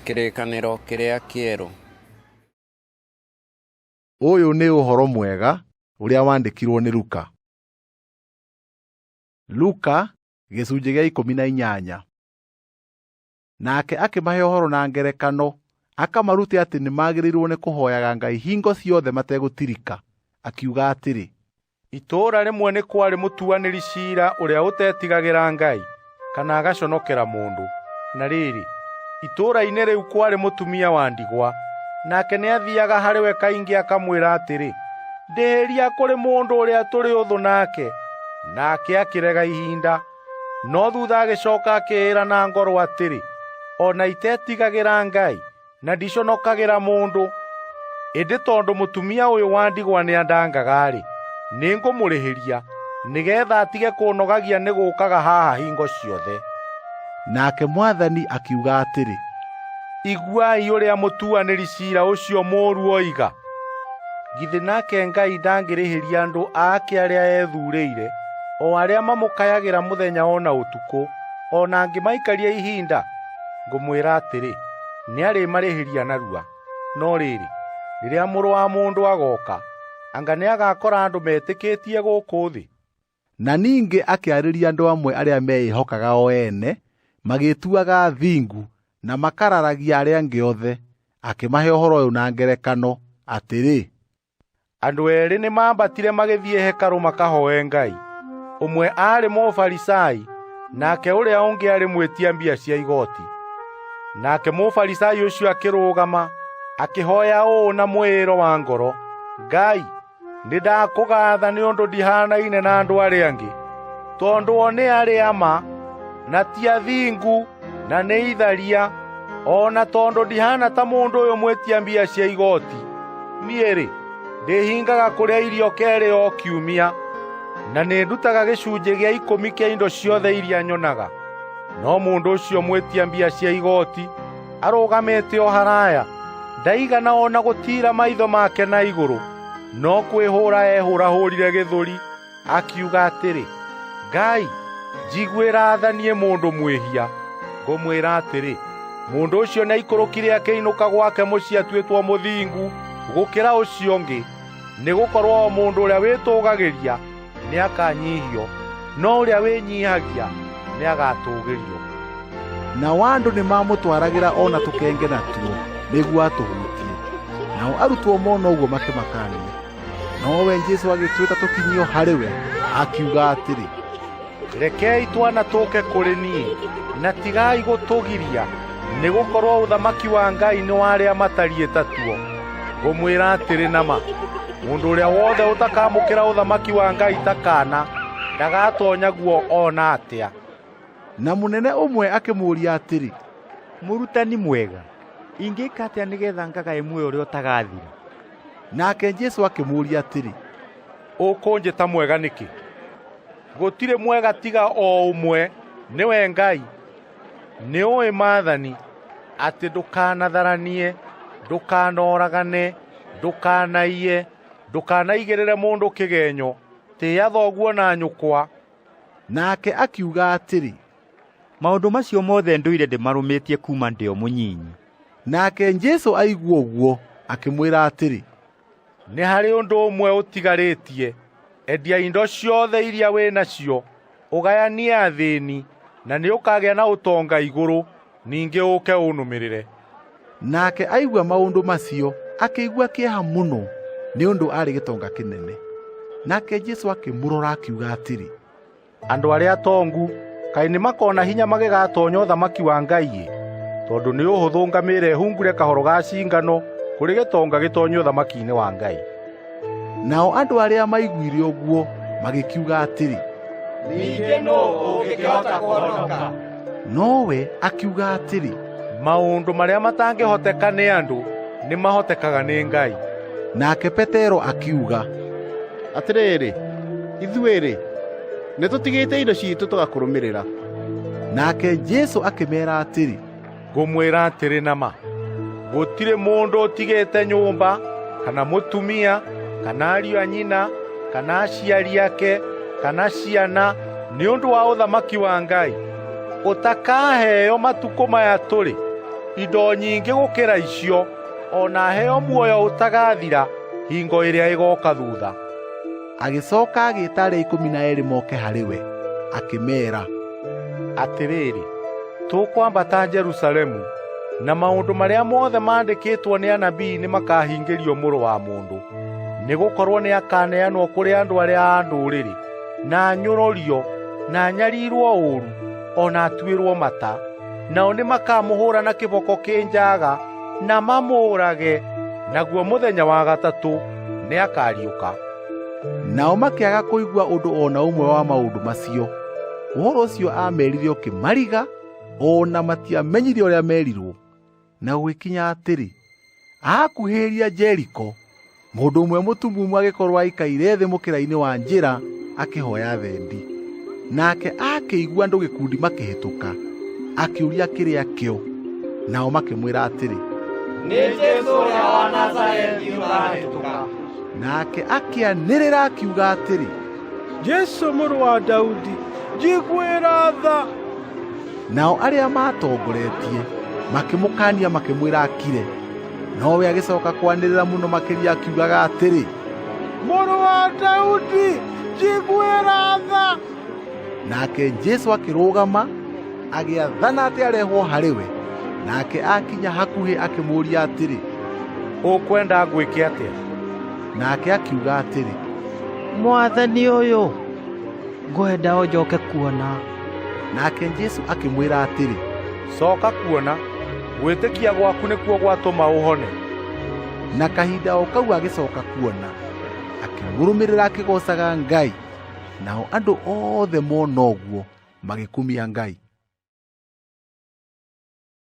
Kĩrĩkanĩro kĩrĩa kĩerũ. Ũyũ nĩ ũhoro mwega ũrĩa wandĩkirwo nĩ Luka. Luka gĩcunjĩ gĩa 18. Nake akĩmahe ũhoro na ngerekano, akamarute atĩ nĩmagĩrĩirwo nĩ kũhoyaga Ngai hingo ciothe mategũtirika, akiuga atĩrĩ, Itũũra rĩmwe nĩ kwarĩ mũtuanĩri ciira ũrĩa ũtetigagĩra Ngai kana agaconokera mũndũ. Na rĩrĩ, itũũra-inĩ rĩu kwarĩ mũtumia wa ndigwa, nake nĩathiiaga harĩ we kaingĩ akamwĩra atĩrĩ, 'Ndĩhĩria kũrĩ mũndũ ũrĩa tũrĩ ũthũ nake.' Nake akĩrega ihinda, no thutha agĩcoka akĩĩra na ngoro atĩrĩ, 'O na itetigagĩra Ngai, na ndiconokagĩra mũndũ, ĩndĩ tondũ mũtumia ũyũ wa ndigwa nĩandangaga-rĩ, nĩngũmũrĩhĩria, nĩgeetha atige kũnogagia nĩ gũũkaga haha hingo ciothe.' Nake Mwathani akiuga atĩrĩ, Iguai ũrĩa mũtuanĩri ciira ũcio mũũru oiga. Githĩ nake Ngai ndangĩrĩhĩria andũ ake arĩa ethuurĩire, o arĩa mamũkayagĩra mũthenya o na ũtukũ, o na angĩmaikaria ihinda? Ngũmwĩra atĩrĩ, nĩarĩmarĩhĩria narua. No rĩrĩ, rĩrĩa Mũrũ wa Mũndũ agooka, anga nĩagakora andũ metĩkĩtie gũkũ thĩ?" Na ningĩ akĩarĩria andũ amwe arĩa meĩhokaga o ene, magĩĩtuaga athingu na makararagia arĩa angĩ othe, akĩmahe ũhoro ũyũ na ngerekano, atĩrĩ, Andũ eerĩ nĩmambatire magĩthiĩ hekarũ makahooe Ngai. Ũmwe aarĩ Mũfarisai, nake ũrĩa ũngĩ aarĩ mwĩtia mbia cia igooti. Nake Mũfarisai ũcio akĩrũgama, akĩhooya ũũ na mwĩĩro wa ngoro, 'Ngai, nĩndakũgaatha nĩ ũndũ ndihanaine na andũ arĩa angĩ, tondũ o nĩ arĩa ma, na ti athingu, na nĩ itharia, o na tondũ ndihana ta mũndũ ũyũ mwĩtia mbia cia igooti. Niĩ-rĩ, ndĩhingaga kũrĩa irio keerĩ o kiumia, na nĩndutaga gĩcunjĩ gĩa ikũmi kĩa indo ciothe iria nyonaga.' No mũndũ ũcio mwĩtia mbia cia igooti arũgamĩte o haraya, ndaigana o na gũtiira maitho make na igũrũ, no kwĩhũũra ehũũrahũũrire gĩthũri, akiuga atĩrĩ, 'Ngai, njiguĩra tha niĩ mũndũ mwĩhia.' Ngũmwĩra atĩrĩ, mũndũ ũcio nĩaikũrũkire akĩinũka gwake mũciĩ atuĩtwo mũthingu gũkĩra ũcio ũngĩ, nĩgũkorwo o mũndũ ũrĩa wĩtũũgagĩria nĩakanyihio, no ũrĩa wĩnyiihagia nĩagatũũgĩrio." Nao andũ nĩmamũtwaragĩra o na tũkenge natuo nĩguo atũhutie. Nao arutwo mona ũguo makĩmakania. Nowe Jesũ agĩtwĩta tũkinyio harĩ we, akiuga atĩrĩ, Rekei twana tũke kũrĩ niĩ, na tigai gũtũgiria, nĩgũkorwo ũthamaki wa Ngai nĩ wa arĩa matariĩ ta tuo. Ngũmwĩra atĩrĩ na ma, mũndũ ũrĩa wothe ũtakamũkĩra ũthamaki wa Ngai ta kaana, ndagatonya guo o na atĩa. Na mũnene ũmwe akĩmũũria atĩrĩ, Mũrutani mwega, ingĩka atĩa nĩgeetha ngagae muoyo ũrĩa ũtagathira? Nake Jesũ akĩmũũria atĩrĩ, Ũkũnjĩta mwega nĩkĩ? Gũtirĩ mwega tiga o ũmwe, nĩwe Ngai. Nĩũũĩ maathani, atĩ ndũkanatharanie, ndũkanoragane, ndũkanaiye, ndũkanaigĩrĩre mũndũ kĩgenyo, tĩĩa thoguo na nyũkwa." Nake akiuga atĩrĩ, Maũndũ macio mothe ndũire ndĩmarũmĩtie kuuma ndĩ o mũnyinyi. Nake Jesũ aigua ũguo, akĩmwĩra atĩrĩ, Nĩ harĩ ũndũ ũmwe ũtigarĩtie: endia indo ciothe iria wĩ nacio, ũgayanie athĩĩni, na nĩũkagĩa na ũtonga igũrũ, ningĩ ũũke ũnũmĩrĩre. Nake aigua maũndũ macio, akĩigua kĩeha mũno, nĩ ũndũ aarĩ gĩtonga kĩnene. Nake Jesũ akĩmũrora akiuga atĩrĩ, Andũ arĩa atongu kaĩ nĩmakona hinya magĩgatoonya ũthamaki wa Ngai-ĩ! Tondũ nĩ ũhũthũ ngamĩĩra ĩhungure kahoro ga cingano kũrĩ gĩtonga gĩtoonye ũthamaki-inĩ wa Ngai. Nao andũ arĩa maiguire ũguo magĩkiuga atĩrĩ, Ningĩ nũũ ũngĩkĩhota kũhonoka? Nowe akiuga atĩrĩ, Maũndũ marĩa matangĩhoteka nĩ andũ nĩmahotekaga nĩ Ngai. Nake Petero akiuga, Atĩrĩrĩ, ithuĩ-rĩ, nĩtũtigĩte indo ciitũ tũgakũrũmĩrĩra. Nake Jesũ akĩmeera atĩrĩ, Ngũmwĩra atĩrĩ na ma, gũtirĩ mũndũ ũtigĩte nyũmba, kana mũtumia, kana ariũ a nyina, kana aciari ake, kana ciana, nĩ ũndũ wa ũthamaki wa Ngai, ũtakaheo matukũ maya tũrĩ, Indo nyingĩ gũkĩra icio, o na heo muoyo ũtagathira hingo ĩrĩa ĩgooka thutha. Agĩcoka agĩĩta arĩa 12 moke harĩ we, akĩmeera, Atĩrĩrĩ, tũkwambata Jerusalemu, na maũndũ marĩa mothe maandĩkĩtwo nĩ anabii nĩmakahingĩrio Mũrũ wa Mũndũ. Nĩgũkorwo nĩakaneanwo kũrĩ andũ arĩa a ndũrĩrĩ, na anyũrũrio, na anyarirwo ũũru, o na atuĩrwo mata. Nao nĩmakamũhũũra na kĩboko kĩ njaaga na mamũũrage, naguo mũthenya wa gatatũ nĩakariũka. Nao makĩaga kũigua ũndũ o na ũmwe wa maũndũ macio. Ũhoro ũcio aamerire ũkĩmariga, o na matiamenyire ũrĩa merirwo. Na gũgĩkinya atĩrĩ, aakuhĩrĩria Jeriko, mũndũ ũmwe mũtumumu agĩkorwo aikaire thĩ mũkĩra-inĩ wa njĩra akĩhoya thendi. Nake akĩigua andũ gĩkundi makĩhĩtũka, akĩũria kĩrĩa kĩo. Nao makĩmwĩra atĩrĩ, Nĩ Jesũ ũrĩa wa Nazarethi ũrahĩtũka. Nake akĩanĩrĩra akiuga atĩrĩ, Jesũ mũrũ wa Daudi, njiguĩra tha. Nao arĩa maatongoretie makĩmũkaania makĩmwĩra akire, nowe agĩcoka kwanĩrĩra mũno makĩria akiugaga atĩrĩ, Mũrũ wa Daudi, njiguĩra tha. Nake Jesũ akĩrũgama agĩathana atĩ arehwo harĩ we. Nake akinya hakuhĩ akĩmũũria atĩrĩ, Ũkwenda ngwĩke atĩa? Nake akiuga atĩrĩ, Mwathani ũyũ, ngwenda ũnjoke kuona. Nake Jesũ akĩmwĩra atĩrĩ, Coka kuona, gwĩtĩkia gwaku nĩkuo gwatũma ũhone. Na kahinda o kau agĩcoka kuona, akĩmũrũmĩrĩra akĩgoocaga Ngai. Nao andũ othe mona ũguo magĩkumia Ngai.